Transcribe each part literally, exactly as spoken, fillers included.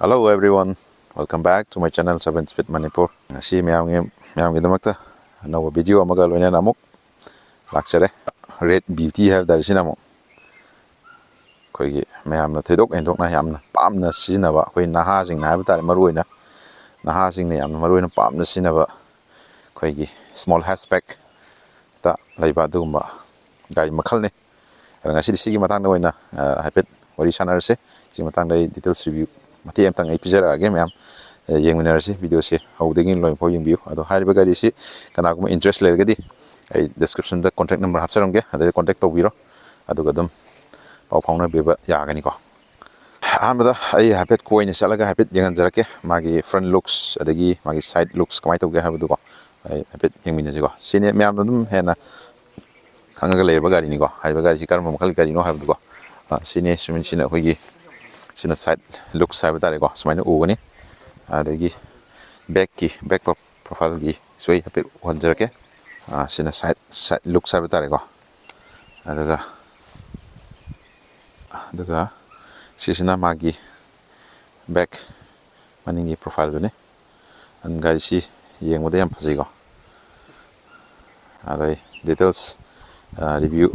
Hello everyone, welcome back to my channel seven Speed Manipur. ꯉꯁꯤ ꯃꯌꯥꯝꯒꯤ ꯃꯌꯥꯝꯒꯤꯗꯃꯛꯇ ꯑꯅꯧꯕ video ꯑꯃꯒ ꯂꯣꯏꯅꯅ ꯑꯃꯨꯛ ꯂꯥꯛꯆꯔꯦ꯫ ꯔꯦꯠ ꯕ꯭ꯌꯨꯇꯤ ꯍꯥꯏꯕ ꯇꯥꯔꯦ꯫ ꯁꯤꯅ ꯑꯃꯨꯛ ꯑꯩꯈꯣꯏꯒꯤ ꯃꯌꯥꯝꯅ ꯊꯣꯏꯗꯣꯛ ꯍꯦꯟꯗꯣꯛꯅ ꯌꯥꯝꯅ ꯄꯥꯝꯅ ꯁꯤꯖꯤꯟꯅꯕ, ꯑꯩꯈꯣꯏ ꯅꯍꯥꯁꯤꯡꯅ ꯍꯥꯏꯕ ꯇꯥꯔꯦ, ꯃꯔꯨꯑꯣꯏꯅ ꯅꯍꯥꯁꯤꯡꯅ ꯌꯥꯝꯅ ꯃꯔꯨꯑꯣꯏꯅ ꯄꯥꯝꯅ ꯁꯤꯖꯤꯟꯅꯕ ꯑꯩꯈꯣꯏꯒꯤ ꯁ꯭ꯃꯣꯜ ꯍꯦꯠꯆꯕꯦꯛꯇ ꯂꯩꯕ ꯑꯗꯨꯒꯨꯝꯕ ꯒꯥꯔꯤ ꯃꯈꯜꯅꯤ꯫ ꯑꯗꯣ ꯉꯁꯤꯗꯤ ꯁꯤꯒꯤ ꯃꯇꯥꯡꯗ ꯑꯣꯏꯅ, ꯑ, ꯍꯥꯏꯐꯦꯠ ꯋꯥꯔꯤ ꯁꯥꯟꯅꯔꯁꯦ꯫ ꯁꯤꯒꯤ ꯃꯇꯥꯡꯗ ꯑꯩ ꯗꯤꯇꯦꯜꯁ ꯔꯤꯚ꯭ꯌꯨ ꯃꯇꯦꯛ ꯑꯃꯇꯪ ꯑꯩ ꯄꯤꯖꯔꯛꯑꯒꯦ꯫ ꯃꯌꯥꯝ, ꯑ, ꯌꯦꯡꯃꯤꯟꯅꯔꯁꯤ꯫ ꯚꯤꯗꯤꯑꯣꯁꯦ ꯍꯧꯕꯗꯒꯤ ꯂꯣꯏꯐꯥꯎ ꯌꯦꯡꯕꯤꯌꯨ꯫ ꯑꯗꯣ ꯍꯥꯏꯔꯤꯕ ꯒꯥꯔꯤꯁꯤ ꯀꯅꯥꯒꯨꯝꯕ ꯏꯟꯇꯔꯦꯁ ꯂꯩꯔꯒꯗꯤ ꯑꯩ ꯗꯤꯁꯀ꯭ꯔꯤꯞꯁꯟꯗ ꯀꯣꯟꯇꯦꯛ ꯅꯝꯕꯔ ꯍꯥꯞꯆꯔꯝꯒꯦ, ꯑꯗꯩꯗ ꯀꯣꯟꯇꯦꯛ ꯇꯧꯕꯤꯔꯣ꯫ ꯑꯗꯨꯒ ꯑꯗꯨꯝ ꯄꯥꯎ ꯐꯥꯎꯅꯕꯤꯕ ꯌꯥꯒꯅꯤꯀꯣ꯫ ꯑꯍꯥꯟꯕꯗ ꯑꯩ ꯍꯥꯏꯐꯦꯠ ꯀꯣꯏꯅ ꯆꯠꯂꯒ ꯍꯥꯏꯐꯦꯠ ꯌꯦꯡꯍꯟꯖꯔꯛꯀꯦ, ꯃꯥꯒꯤ ꯐ꯭ꯔꯟ ꯂꯨꯛꯁ ꯑꯗꯒꯤ ꯃꯥꯒꯤ ꯁꯥꯏꯠ ꯂꯨꯛꯁ ꯀꯃꯥꯏꯅ ꯇꯧꯒꯦ ꯍꯥꯏꯕꯗꯨꯀꯣ꯫ ꯑꯩ ꯍꯥꯏꯐꯦꯠ ꯌꯦꯡꯃꯤꯟꯅꯁꯤꯀꯣ꯫ ꯁꯤꯅꯦ ꯃꯌꯥꯝꯅ ꯑꯗꯨꯝ ꯍꯦꯟꯅ ꯈꯪꯉꯒ ꯂꯩꯔꯕ ꯒꯥꯔꯤꯅꯤꯀꯣ꯫ ꯍꯥꯏꯔꯤꯕ ꯒꯥꯔꯤꯁꯤ ꯀꯔꯝꯕ ꯃꯈꯜꯒꯤ ꯒꯥꯔꯤꯅꯣ ꯍꯥꯏꯕꯗꯨꯀꯣ꯫ ꯑ, ꯁꯤꯅꯦ, ꯁꯨꯃꯥꯏꯅ, ꯁꯤꯅ ꯑꯩꯈꯣꯏꯒꯤ, ꯁꯤꯅ ꯁꯥꯏꯠ ꯂꯨꯛꯁ ꯍꯥꯏꯕ ꯇꯥꯔꯦꯀꯣ, ꯁꯨꯃꯥꯏꯅ ꯎꯒꯅꯤ꯫ ꯑꯗꯒꯤ ꯕꯦꯛꯀꯤ, ꯕꯦꯛ ꯄ꯭ꯔꯣꯐꯥꯏꯜꯒꯤꯁꯨ ꯑꯩ ꯍꯥꯏꯐꯦꯠ ꯎꯍꯟꯖꯔꯛꯀꯦ꯫ ꯑ, ꯁꯤꯅ ꯁꯥꯏꯠ, ꯁꯥꯏꯠ ꯂꯨꯛꯁ ꯍꯥꯏꯕ ꯇꯥꯔꯦꯀꯣ꯫ ꯑꯗꯨꯒ, ꯑꯗꯨꯒ ꯁꯤꯁꯤꯅ ꯃꯥꯒꯤ ꯕꯦꯛ ꯃꯅꯤꯡꯒꯤ ꯄ꯭ꯔꯣꯐꯥꯏꯜꯗꯨꯅꯤ꯫ ꯑꯗꯨꯝ ꯒꯥꯔꯤꯁꯤ ꯌꯦꯡꯕꯗ ꯌꯥꯝ ꯐꯖꯩꯀꯣ꯫ ꯑꯗꯩ ꯗꯤꯇꯦꯜꯁ, ꯑ, ꯔꯤꯚ꯭ꯌꯨ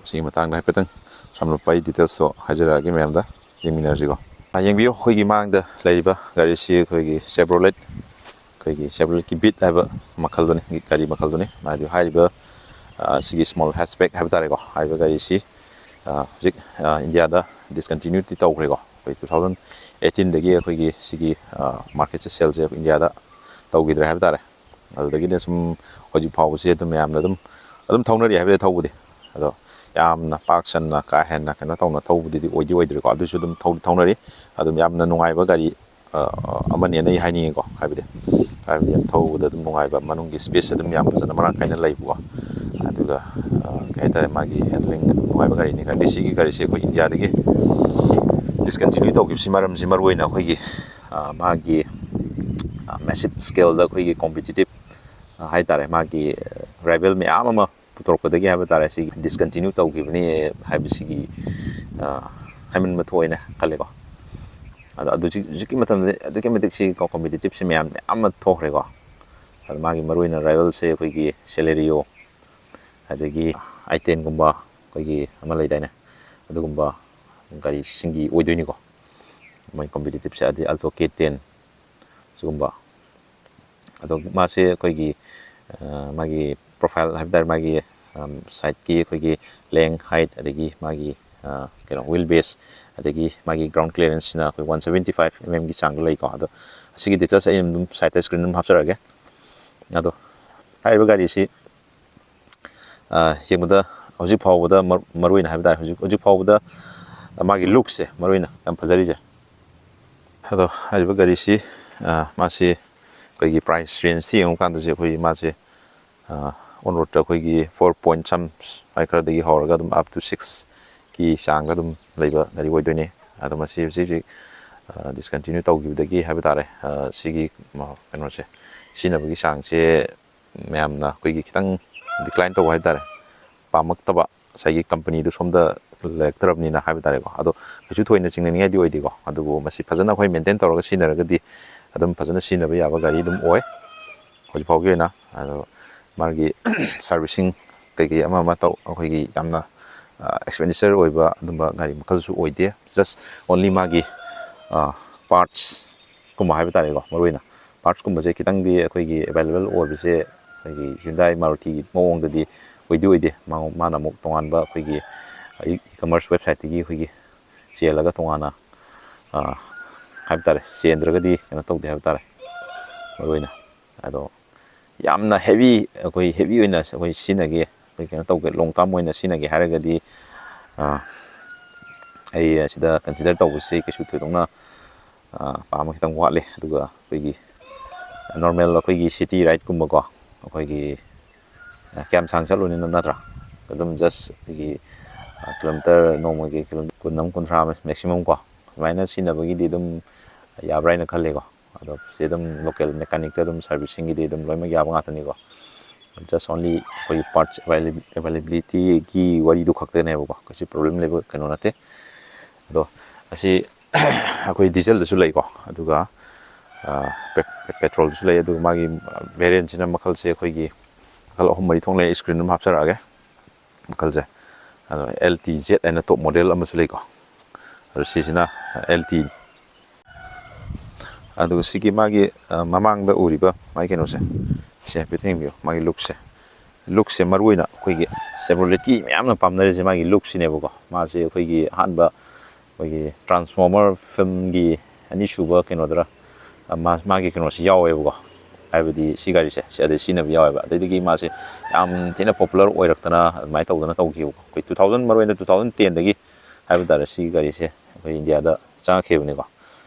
ꯁꯤꯒꯤ ꯃꯇꯥꯡꯗ ꯍꯥꯏꯐꯦꯠꯇꯪ ꯁꯝꯂꯞꯄ ꯑꯩ ꯗꯤꯇꯦꯜꯁꯇꯣ ꯍꯥꯏꯖꯔꯛꯑꯒꯦ ꯃꯌꯥꯝꯗ꯫ ꯌꯦꯡꯃꯤꯟꯅꯔꯁꯤꯀꯣ꯫ ꯑ, ꯌꯦꯡꯕꯤꯌꯨ, ꯑꯩꯈꯣꯏꯒꯤ ꯃꯥꯡꯗ ꯂꯩꯔꯤꯕ ꯒꯥꯔꯤꯁꯤ ꯑꯩꯈꯣꯏꯒꯤ Chevrolet, ꯑꯩꯈꯣꯏꯒꯤ Chevroletꯀꯤ Beat ꯍꯥꯏꯕ ꯃꯈꯜꯗꯨꯅꯤ, ꯒꯥꯔꯤ ꯃꯈꯜꯗꯨꯅꯤ꯫ ꯃꯥꯒꯤ ꯍꯥꯏꯔꯤꯕ, ꯑ, ꯁꯤꯒꯤ ꯁ꯭ꯃꯣꯜ ꯍꯦꯠꯆꯕꯦꯛ ꯍꯥꯏꯕ ꯇꯥꯔꯦꯀꯣ꯫ ꯍꯥꯏꯔꯤꯕ ꯒꯥꯔꯤꯁꯤ, ꯑ, ꯍꯧꯖꯤꯛ, ꯑ, ꯏꯟꯗꯤꯌꯥꯗ ꯗꯤꯁꯀꯟꯇꯤꯅ꯭ꯌꯨꯗꯤ ꯇꯧꯈ꯭ꯔꯦꯀꯣ꯫ ꯑꯩꯈꯣꯏ two thousand eighteenꯗꯒꯤ ꯑꯩꯈꯣꯏꯒꯤ ꯁꯤꯒꯤ, ꯑ, ꯃꯥꯔꯀꯦꯠꯁꯦ, ꯁꯦꯜꯁꯦ ꯑꯩꯈꯣꯏ ꯏꯟꯗꯤꯌꯥꯗ ꯇꯧꯈꯤꯗ꯭ꯔꯦ ꯍꯥꯏꯕ ꯇꯥꯔꯦ꯫ ꯑꯗꯨꯗꯒꯤꯅ ꯁꯨꯝ ꯍꯧꯖꯤꯛ ꯐꯥꯎꯕꯁꯦ ꯑꯗꯨꯝ ꯃꯌꯥꯝꯅ ꯑꯗꯨꯝ, ꯑꯗꯨꯝ ꯊꯧꯅꯔꯤ ꯍꯥꯏꯕꯗꯤ ꯊꯧꯕꯗꯤ꯫ ꯑꯗꯣ ꯌꯥꯝꯅ ꯄꯥꯛ ꯁꯟꯅ ꯀꯥ ꯍꯦꯟꯅ ꯀꯩꯅꯣ ꯇꯧꯅ ꯊꯧꯕꯗꯨꯗꯤ ꯑꯣꯏꯗꯤ ꯑꯣꯏꯗ꯭ꯔꯦꯀꯣ꯫ ꯑꯗꯨꯁꯨ ꯑꯗꯨꯝ ꯊꯧꯗꯤ ꯊꯧꯅꯔꯤ꯫ ꯑꯗꯨꯝ ꯌꯥꯝꯅ ꯅꯨꯡꯉꯥꯏꯕ ꯒꯥꯔꯤ, ꯑ, ꯑꯃꯅꯦꯅ ꯑꯩ ꯍꯥꯏꯅꯤꯡꯉꯤꯀꯣ꯫ ꯍꯥꯏꯕꯗꯤ, ꯍꯥꯏꯕꯗꯤ ꯌꯥꯝ ꯊꯧꯕꯗ ꯑꯗꯨꯝ ꯅꯨꯡꯉꯥꯏꯕ, ꯃꯅꯨꯡꯒꯤ ꯁ꯭ꯄꯦꯁ ꯑꯗꯨꯝ ꯌꯥꯝ ꯐꯖꯅ ꯃꯔꯥꯡ ꯀꯥꯏꯅ ꯂꯩꯕꯀꯣ꯫ ꯑꯗꯨꯒ, ꯑ, ꯀꯩ ꯍꯥꯏꯇꯥꯔꯦ, ꯃꯥꯒꯤ ꯍꯦꯟꯗꯂꯤꯡ ꯑꯗꯨꯝ ꯅꯨꯡꯉꯥꯏꯕ ꯒꯥꯔꯤꯅꯤ꯫ ꯈꯪꯗꯦ, ꯁꯤꯒꯤ ꯒꯥꯔꯤꯁꯦ ꯑꯩꯈꯣꯏ ꯏꯟꯗꯤꯌꯥꯗꯒꯤ ꯗꯤꯁꯀꯟꯇꯤꯅ꯭ꯌꯨ ꯇꯧꯈꯤꯕꯁꯤ ꯃꯔꯝꯁꯤ ꯃꯔꯨꯑꯣꯏꯅ ꯑꯩꯈꯣꯏꯒꯤ, ꯑ, ꯃꯥꯒꯤ, ꯑ, ꯃꯦꯁꯤꯞ ꯁ꯭ꯀꯦꯜꯗ ꯑꯩꯈꯣꯏꯒꯤ ꯀꯣꯝꯄꯤꯇꯤꯇꯤꯞ, ꯑ, ꯍꯥꯏ ꯇꯥꯔꯦ, ꯃꯥꯒꯤ ꯔꯥꯏꯕꯦꯜ ꯃꯌꯥꯝ ꯑꯃ ꯄꯨꯊꯣꯔꯛꯄꯗꯒꯤ ꯍꯥꯏꯕ ꯇꯥꯔꯦ, ꯁꯤ ꯗꯤꯁꯀꯟꯇꯤꯅ꯭ꯌꯨ ꯇꯧꯈꯤꯕꯅꯤ ꯍꯥꯏꯕꯁꯤꯒꯤ, ꯑ, ꯍꯥꯏꯃꯟꯕ ꯊꯣꯛꯑꯦꯅ ꯈꯜꯂꯦꯀꯣ꯫ ꯑꯗꯣ ꯑꯗꯨ ꯍꯧꯖꯤꯛ, ꯍꯧꯖꯤꯛꯀꯤ ꯃꯇꯝꯗ ꯑꯗꯨꯛꯀꯤ ꯃꯇꯤꯛ ꯁꯤ ꯀꯣ, ꯀꯣꯝꯄꯤꯇꯤꯇꯤꯞꯁꯤ ꯃꯌꯥꯝ, ꯃꯌꯥꯝ ꯑꯃ ꯊꯣꯛꯈ꯭ꯔꯦꯀꯣ꯫ ꯑꯗꯣ ꯃꯥꯒꯤ ꯃꯔꯨꯑꯣꯏꯅ ꯔꯥꯏꯕꯦꯜꯁꯦ ꯑꯩꯈꯣꯏꯒꯤ ꯁꯦꯂꯦꯔꯤꯑꯣ, ꯑꯗꯒꯤ ꯑꯥꯏ ꯇꯦꯟꯒꯨꯝꯕ, ꯑꯩꯈꯣꯏꯒꯤ ꯑꯃ ꯂꯩꯗꯥꯏꯅꯦ, ꯑꯗꯨꯒꯨꯝꯕ ꯒꯥꯔꯤꯁꯤꯡꯒꯤ ꯑꯣꯏꯗꯣꯏꯅꯤꯀꯣ꯫ ꯃꯣꯏ ꯀꯣꯝꯄꯤꯇꯤꯇꯤꯞꯁꯦ ꯑꯗꯩ ꯑꯜꯇꯣ ꯀꯦ ꯇꯦꯟ ꯁꯤꯒꯨꯝꯕ꯫ ꯑꯗꯣ ꯃꯥꯁꯦ ꯑꯩꯈꯣꯏꯒꯤ, ꯑ, ꯃꯥꯒꯤ ꯄ꯭ꯔꯣꯐꯥꯏꯜ ꯍꯥꯏꯕ ꯇꯥꯔꯦ, ꯃꯥꯒꯤ, ꯑꯝ, ꯁꯥꯏꯠꯀꯤ ꯑꯩꯈꯣꯏꯒꯤ ꯂꯦꯡ, ꯍꯥꯏꯠ, ꯑꯗꯒꯤ ꯃꯥꯒꯤ, ꯑ, ꯀꯩꯅꯣ, ꯋꯤꯜ ꯕꯦꯁ, ꯑꯗꯒꯤ ꯃꯥꯒꯤ ꯒ꯭ꯔꯥꯎꯟ ꯀ꯭ꯂꯤꯌꯔꯦꯟꯁꯁꯤꯅ ꯑꯩꯈꯣꯏ ꯋꯥꯟ ꯁꯕꯦꯟꯇꯤ ꯐꯥꯏꯚ ꯑꯦꯝ ꯑꯦꯝꯒꯤ ꯆꯥꯡꯗ ꯂꯩꯀꯣ꯫ ꯑꯗꯣ ꯑꯁꯤꯒꯤ ꯗꯤꯇꯦꯜꯁ ꯑꯩ ꯑꯗꯨꯝ ꯁꯥꯏꯠꯇ ꯁ꯭ꯀ꯭ꯔꯤꯟ ꯑꯗꯨꯝ ꯍꯥꯞꯆꯔꯛꯑꯒꯦ꯫ ꯑꯗꯣ ꯍꯥꯏꯔꯤꯕ ꯒꯥꯔꯤꯁꯤ, ꯑ, ꯌꯦꯡꯕꯗ ꯍꯧꯖꯤꯛ ꯐꯥꯎꯕꯗ ꯃꯔ-, ꯃꯔꯨꯑꯣꯏꯅ ꯍꯥꯏꯕ ꯇꯥꯔꯦ, ꯍꯧꯖꯤꯛ, ꯍꯧꯖꯤꯛ ꯐꯥꯎꯕꯗ ꯃꯥꯒꯤ ꯂꯨꯛꯁꯦ ꯃꯔꯨꯑꯣꯏꯅ ꯌꯥꯝ ꯐꯖꯔꯤꯁꯦ꯫ ꯑꯗꯣ ꯍꯥꯏꯔꯤꯕ ꯒꯥꯔꯤꯁꯤ, ꯑ, ꯃꯥꯁꯤ ꯑꯩꯈꯣꯏꯒꯤ ꯄ꯭ꯔꯥꯏꯁ ꯔꯦꯟꯖꯇ ꯌꯦꯡꯕ ꯀꯥꯟꯗꯁꯦ ꯑꯩꯈꯣꯏꯒꯤ ꯃꯥꯁꯦ, ꯑ, ꯑꯣꯟ ꯔꯣꯗꯇ ꯑꯩꯈꯣꯏꯒꯤ ꯐꯣꯔ ꯄꯣꯏꯟꯠ ꯁꯝ ꯁ꯭ꯋꯥꯏ ꯈꯔꯗꯒꯤ ꯍꯧꯔꯒ ꯑꯗꯨꯝ ꯑꯞ ꯇꯨ ꯁꯤꯛꯁꯀꯤ ꯆꯥꯡꯗ ꯑꯗꯨꯝ ꯂꯩꯕ ꯒꯥꯔꯤ ꯑꯣꯏꯗꯣꯏꯅꯤ꯫ ꯑꯗꯣ ꯃꯁꯤ ꯍꯧꯖꯤꯛ ꯍꯧꯖꯤꯛ, ꯑ, ꯗꯤꯁꯀꯟꯇꯤꯅ꯭ꯌꯨ ꯇꯧꯈꯤꯕꯗꯒꯤ ꯍꯥꯏꯕ ꯇꯥꯔꯦ, ꯑ, ꯁꯤꯒꯤ, ꯃ-, ꯀꯩꯅꯣꯁꯦ, ꯁꯤꯖꯤꯟꯅꯕꯒꯤ ꯆꯥꯡꯁꯦ ꯃꯌꯥꯝꯅ ꯑꯩꯈꯣꯏꯒꯤ ꯈꯤꯇꯪ ꯗꯤꯀ꯭ꯂꯥꯏꯟ ꯇꯧꯕ ꯍꯥꯏꯕ ꯇꯥꯔꯦ, ꯄꯥꯝꯃꯛꯇꯕ, ꯉꯁꯥꯏꯒꯤ ꯀꯝꯄꯅꯤꯗꯨ ꯁꯣꯝꯗ ꯂꯩꯔꯛꯇ꯭ꯔꯕꯅꯤꯅ ꯍꯥꯏꯕ ꯇꯥꯔꯦꯀꯣ꯫ ꯑꯗꯣ ꯀꯩꯁꯨ ꯊꯣꯏꯅ ꯆꯤꯡꯅꯅꯤꯡꯉꯥꯏꯗꯤ ꯑꯣꯏꯗꯦꯀꯣ꯫ ꯑꯗꯨꯕꯨ ꯃꯁꯤ ꯐꯖꯅ ꯑꯩꯈꯣꯏ ꯃꯦꯟꯇꯦꯟ ꯇꯧꯔꯒ ꯁꯤꯖꯤꯟꯅꯔꯒꯗꯤ ꯑꯗꯨꯝ ꯐꯖꯅ ꯁꯤꯖꯤꯟꯅꯕ ꯌꯥꯕ ꯒꯥꯔꯤ ꯑꯗꯨꯝ ꯑꯣꯏ ꯍꯧꯖꯤꯛ ꯐꯥꯎꯒꯤ ꯑꯣꯏꯅ꯫ ꯑꯗꯣ ꯃꯥꯒꯤ ꯁꯥꯔꯚꯤꯁꯤꯡ ꯀꯩꯀꯩ ꯑꯃ ꯑꯃ ꯇꯧ, ꯑꯩꯈꯣꯏꯒꯤ ꯌꯥꯝꯅ, ꯑ, ꯑꯦꯛꯁꯄꯦꯟꯗꯤꯆꯔ ꯑꯣꯏꯕ ꯑꯗꯨꯝꯕ ꯒꯥꯔꯤ ꯃꯈꯜꯁꯨ ꯑꯣꯏꯗꯦ꯫ ꯖꯁ ꯑꯣꯟꯂꯤ ꯃꯥꯒꯤ, ꯑ, ꯄꯥꯔꯠꯁ ꯀꯨꯝꯕ ꯍꯥꯏꯕ ꯇꯥꯔꯦꯀꯣ, ꯃꯔꯨꯑꯣꯏꯅ ꯄꯥꯔꯠꯁꯀꯨꯝꯕꯁꯦ ꯈꯤꯇꯪꯗꯤ ꯑꯩꯈꯣꯏꯒꯤ ꯑꯦꯕꯥꯏꯂꯦꯕꯜ ꯑꯣꯏꯕꯁꯦ ꯑꯩꯈꯣꯏꯒꯤ Hyundai Maruti ꯒꯤ ꯃꯑꯣꯡꯗꯗꯤ ꯑꯣꯏꯗꯤ ꯑꯣꯏꯗꯦ꯫ ꯃꯥ-, ꯃꯥꯅ ꯑꯃꯨꯛ ꯇꯣꯉꯥꯟꯕ ꯑꯩꯈꯣꯏꯒꯤ ꯏ-, ꯀꯃꯔꯁ ꯋꯦꯕꯁꯥꯏꯠꯇꯒꯤ ꯑꯩꯈꯣꯏꯒꯤ ꯆꯦꯜꯂꯒ ꯇꯣꯉꯥꯟꯅ, ꯑ, ꯍꯥꯏꯕ ꯇꯥꯔꯦ, ꯆꯦꯟꯗ꯭ꯔꯒꯗꯤ ꯀꯩꯅꯣ ꯇꯧꯗꯦ ꯍꯥꯏꯕ ꯇꯥꯔꯦ, ꯃꯔꯨꯑꯣꯏꯅ꯫ ꯑꯗꯣ ꯌꯥꯝꯅ ꯍꯦꯚꯤ, ꯑꯩꯈꯣꯏ ꯍꯦꯚꯤ ꯑꯣꯏꯅ ꯑꯩꯈꯣꯏ ꯁꯤꯖꯤꯟꯅꯒꯦ, ꯑꯩꯈꯣꯏ ꯀꯩꯅꯣ ꯇꯧꯒꯦ, ꯂꯣꯡ ꯇꯥꯔꯝ ꯑꯣꯏꯅ ꯁꯤꯖꯤꯟꯅꯒꯦ ꯍꯥꯏꯔꯒꯗꯤ, ꯑ, ꯑꯩ ꯑꯁꯤꯗ ꯀꯟꯁꯤꯗꯔ ꯇꯧꯕꯁꯤ ꯀꯩꯁꯨ ꯊꯣꯏꯗꯣꯛꯅ, ꯑ, ꯄꯥꯝꯕ ꯈꯤꯇꯪ ꯋꯥꯠꯂꯦ꯫ ꯑꯗꯨꯒ ꯑꯩꯈꯣꯏꯒꯤ ꯅꯣꯔꯃꯦꯜ ꯑꯩꯈꯣꯏꯒꯤ ꯁꯤꯇꯤ ꯔꯥꯏꯗꯀꯨꯝꯕꯀꯣ, ꯑꯩꯈꯣꯏꯒꯤ, ꯑ, ꯀꯌꯥꯝ ꯁꯥꯡ ꯆꯠꯂꯨꯅꯤ ꯅꯠꯇ꯭ꯔꯥ? ꯑꯗꯨꯝ ꯖꯁ ꯑꯩꯈꯣꯏꯒꯤ, ꯑ, ꯀꯤꯂꯣꯃꯤꯇꯔ ꯅꯣꯡꯃꯒꯤ ꯀꯤꯂꯣꯃꯤꯇꯔ ꯀꯨꯟ ꯑꯃ, ꯀꯨꯟꯊ꯭ꯔꯥ ꯑꯃ ꯃꯦꯛꯁꯤꯃꯝ ꯀꯣ, ꯑꯗꯨꯃꯥꯏꯅ ꯁꯤꯖꯤꯟꯅꯕꯒꯤꯗꯤ ꯑꯗꯨꯝ ꯌꯥꯕ꯭ꯔꯥ ꯍꯥꯏꯅ ꯈꯜꯂꯦꯀꯣ꯫ ꯑꯗꯣ ꯁꯤ ꯑꯗꯨꯝ ꯂꯣꯀꯦꯜ ꯃꯦꯀꯥꯅꯤꯛꯇ ꯑꯗꯨꯝ ꯁꯥꯔꯚꯤꯁꯤꯡꯒꯤꯗꯤ ꯑꯗꯨꯝ ꯂꯣꯏꯅꯃꯛ ꯌꯥꯕ ꯉꯥꯛꯇꯅꯤꯀꯣ꯫ Just only ꯑꯩꯈꯣꯏꯒꯤ ꯄꯥꯔꯠꯁ ꯑꯦꯕꯥꯏꯂꯦꯕꯤꯂꯤꯇꯤꯒꯤ ꯋꯥꯔꯤꯗꯨ ꯈꯛꯇꯅꯦꯕꯀꯣ, ꯀꯩꯁꯨ ꯄ꯭ꯔꯣꯕ꯭ꯂꯦꯝ ꯂꯩꯕ ꯀꯩꯅꯣ ꯅꯠꯇꯦ꯫ ꯑꯗꯣ ꯑꯁꯤ ꯑꯩꯈꯣꯏ ꯗꯤꯖꯜꯗꯁꯨ ꯂꯩꯀꯣ, ꯑꯗꯨꯒ ꯄꯦꯇ꯭ꯔꯣꯜꯗꯁꯨ ꯂꯩ꯫ ꯑꯗꯨꯒ ꯃꯥꯒꯤ ꯚꯦꯔꯤꯌꯦꯟꯁꯤꯅ ꯃꯈꯜꯁꯦ ꯑꯩꯈꯣꯏꯒꯤ ꯃꯈꯜ ꯑꯍꯨꯝ ꯃꯔꯤ ꯊꯣꯛꯅ ꯂꯩ꯫ ꯁ꯭ꯀ꯭ꯔꯤꯟ ꯑꯗꯨꯝ ꯍꯥꯞꯆꯔꯛꯑꯒꯦ꯫ ꯃꯈꯜꯁꯦ ꯑꯗꯣ ꯑꯦꯜ ꯇꯤ ꯖꯦꯠ ꯍꯥꯏꯅ ꯇꯣꯞ ꯃꯣꯗꯦꯜ ꯑꯃꯁꯨ ꯂꯩꯀꯣ꯫ ꯑꯗꯣ ꯁꯤꯁꯤꯅ ꯑꯦꯜ ꯇꯤ꯫ ꯑꯗꯨꯒ ꯁꯤꯒꯤ ꯃꯥꯒꯤ ꯃꯃꯥꯡꯗ ꯎꯔꯤꯕ ꯃꯥꯒꯤ ꯀꯩꯅꯣꯁꯦ, ꯁꯤ ꯍꯥꯏꯐꯦꯠ ꯌꯦꯡꯕꯤꯌꯨ꯫ ꯃꯥꯒꯤ ꯂꯨꯛꯁꯦ ꯂꯨꯛꯁꯦ ꯃꯔꯨ ꯑꯣꯏꯅ ꯑꯩꯈꯣꯏꯒꯤ ꯆꯦꯕ꯭ꯔꯣꯂꯦꯠꯀꯤ ꯃꯌꯥꯝꯅ ꯄꯥꯝꯅꯔꯤꯁꯦ ꯃꯥꯒꯤ ꯂꯨꯛꯁꯤꯅꯦꯕꯀꯣ꯫ ꯃꯥꯁꯦ ꯑꯩꯈꯣꯏꯒꯤ ꯑꯍꯥꯟꯕ ꯑꯩꯈꯣꯏꯒꯤ ꯇ꯭ꯔꯥꯟꯁꯐꯣꯔꯃꯔ ꯐꯤꯂꯝꯒꯤ ꯑꯅꯤꯁꯨꯕ ꯀꯩꯅꯣꯗꯔ, ꯃꯥ ꯃꯥꯒꯤ ꯀꯩꯅꯣꯁꯤ ꯌꯥꯎꯋꯦꯕꯀꯣ꯫ ꯍꯥꯏꯕꯗꯤ ꯁꯤ ꯒꯥꯔꯤꯁꯦ ꯁꯤ ꯑꯗꯩ ꯁꯤꯖꯤꯟꯅꯕ ꯌꯥꯎꯋꯦꯕ꯫ ꯑꯗꯩꯗꯒꯤ ꯃꯥꯁꯦ ꯌꯥꯝ ꯊꯤꯅ ꯄꯣꯄꯨꯂꯔ ꯑꯣꯏꯔꯛꯇꯅ ꯑꯗꯨꯃꯥꯏꯅ ꯇꯧꯗꯅ ꯇꯧꯈꯤꯕꯀꯣ꯫ ꯑꯩꯈꯣꯏ ꯇꯨ ꯊꯥꯎꯖꯟ ꯃꯔꯨ ꯑꯣꯏꯅ ꯇꯨ ꯊꯥꯎꯖꯟ ꯇꯦꯟꯗꯒꯤ ꯍꯥꯏꯕ ꯇꯥꯔꯦ ꯁꯤ ꯒꯥꯔꯤꯁꯦ ꯑꯩꯈꯣꯏ ꯏꯟꯗꯤꯌꯥꯗ ꯆꯪꯉꯛꯈꯤꯕꯅꯤꯀꯣ꯫